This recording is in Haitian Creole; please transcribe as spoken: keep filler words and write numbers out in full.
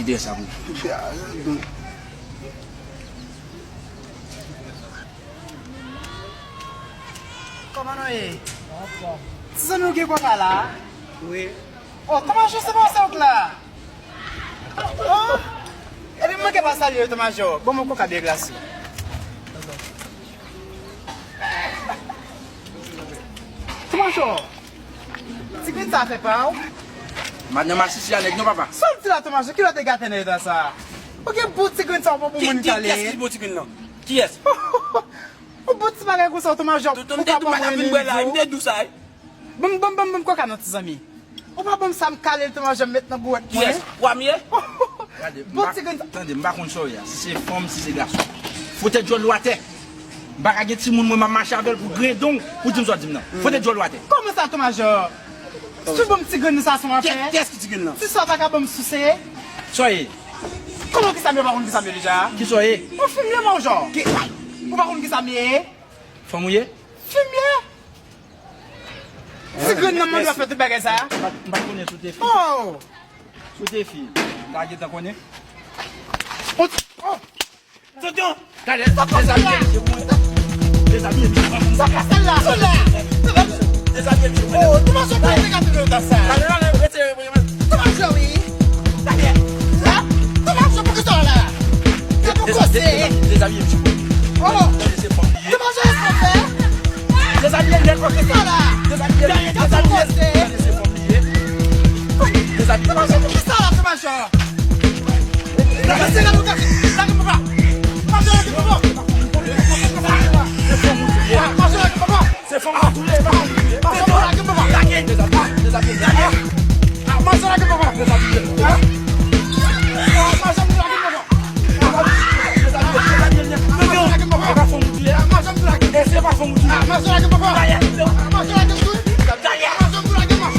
Dèyè sa pou. Kòman nou ye? Ti zanmi w gen koka la? Wi. Oh, Ton Majò, se pa sa w k la? Oh! Epi m manke pa salye w, Ton Majò. Bon, mwen koka byen glase. Ton Majò, ti grenn sa fè pa w? Madanm asisi a nèg non, papa. Sa w di la, Ton Majò, kilè w te gate nan eta sa? Ou gen bon ti grenn sa w pran pou moun kale? Kiyès ki bon ti grenn nan? Kiyès? Yon bon ti bagay konsa, Ton Majò, ou ka ban mwen nen di w. Ban m, ban m, ban m, ban m koka non, ti zanmi. Ou pa ban m sa, m kale l, Ton Majò, m met nan bouwèt mwen. Kiyès? Wa m ye? Bon ti grenn sa. Tande, m pa konn sa w ye a. Si se fanm, si se gason. Fwote djòl ou atè. M pa ka gen timoun mwen, m ap mache avè l pou gredon w, pou di m sa w di m nan. Fwote djòl ou atè. Kòman sa, Ton Majò? Si w ban m ti grenn sa, se yon afè. Kiyès ki ti grenn nan? Ti sa w pa ka ban m souse? Sa w ye? Kòman kisa m ye, ou pa konn kisa m ye deja? Kisa w ye? Ou fim le mò, Majò. Ou pa konn kisa m ye? Fanm ou ye? Fim ye. Ti grenn nan mande w fè tout bagay sa. M pa, m pa konnen si w te fi. Oh! Si w te fi, m ta gentan konnen. Oh! Tonton! Gade, dezabiye misye pou mwen. Dezabiye misye pou mwen. Sa ka sèl la, sèl la. Dezabiye misye pou mwen. Oh, Ton Majò pa te gate nan tan sa. Gade la, retire, retire. Ton Majò, wi. Gade. La, Ton Majò, poukisa w la? Gade yon koze. Dezabiye misye pou mwen. Oh. Gade, se fanm li ye. Ton Majò, sa w fè? Dezabiye l nèt. Poukisa w la? Dezabiye l nèt. Gade yon koze. Gade, se fanm li ye. Dezabiye. Ton Majò, poukisa w la, Ton Majò? Lage, lage, lage, lage, papa. Majò, lage, papa. Majò, lage, papa. Se fanm ou touye, pa ou touye. Majò, lage, papa. Lage. Ah, Majò, lage, papa. Ah, Majò, lage, papa. Ah, Majò, lage, papa. E pa fanm ou touye. Ah, Majò, lage, papa. Ah, Majò, lage, papa. Ah, Majò, lage, papa.